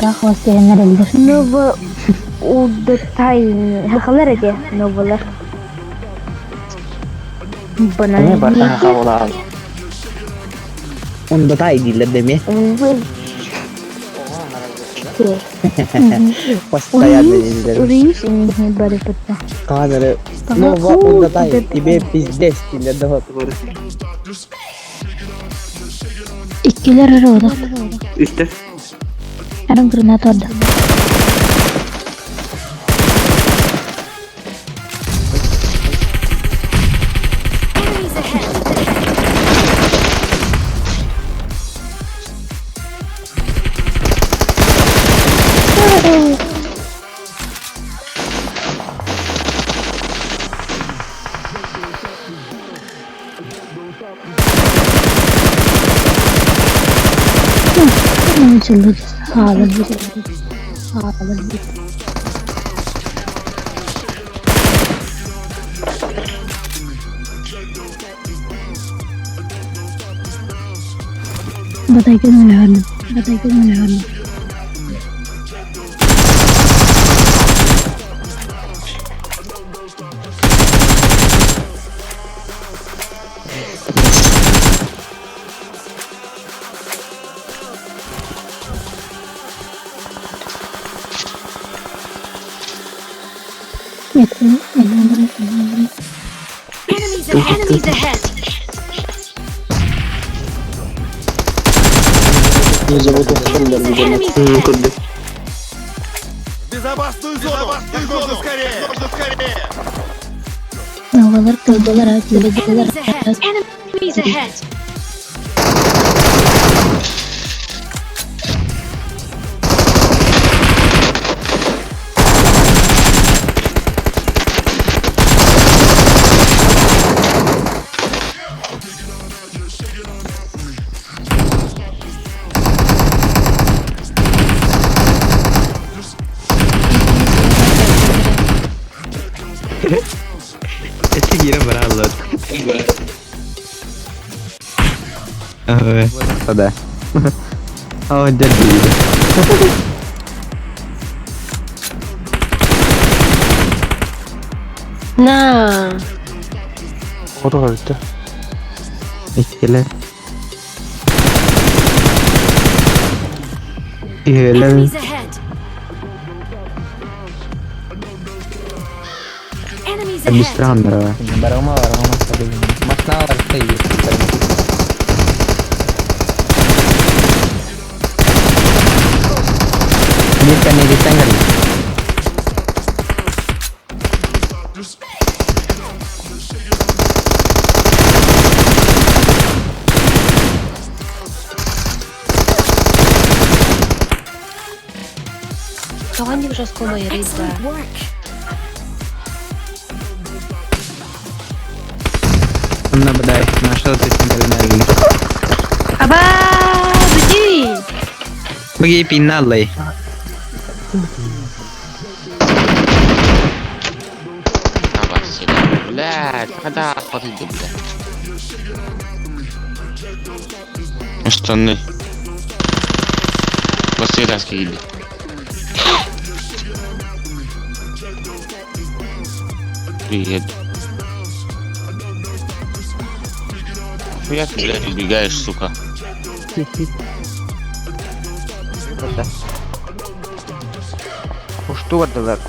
Ыраах вас түһэн эрэллэр. Ново Удтай сахалар этэ новолар. Эмиэ барыта Банан саха Ундатай дииллэр да эмиэ. Постоянно дииллэр. Урис инни барыпытта. Камеры. Нова ундатай тебе пиздец дииллэр да хотугур. Иккилэр эрэ одох. Үстэр. Арам граната орда. Enemies ahead! Чыллыр хаалан хаалан Батайгын өлөһөрнүм, батайгын өлөһөрнүм. Enemies ahead! Enemies ahead! Enemies ahead! Көрдүк. Безопасную зону! Как можно скорее! Как можно скорее! Новалар кылдылар, кылдылар. Enemies ahead! Enemies ahead! Эти киирэн барааллар. Да. О, дядя. На. Отуға бүттү. Иккилер. Иһэлэр. Enemies ahead! Enemies ahead! Быстро Барама барама Машина барса Биир кэнниттэн кэлли. Тоҕо жесткому рыба. Excellent work! Онно бадай, нашел ты кэлэн Аба, бүти. Быги пиналлай. Блядь, когда подойду, блядь. Штаны. Последний раз киили. Привет. Хуя ты, блядь, убегаешь, сука. Ушту бардылар.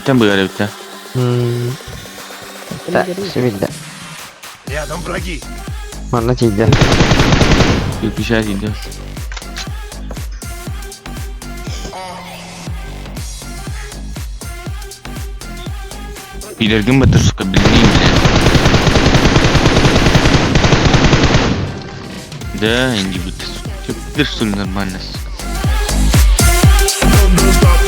Там были, да? Да, все видно. Рядом враги! Манна тиийдэ. Выключать идет. Пидоргын бы ты, сука, блин, блядь. Да, инди бы ты, сука. Чё, пидор, что ли, нормально, сука? Don't stop.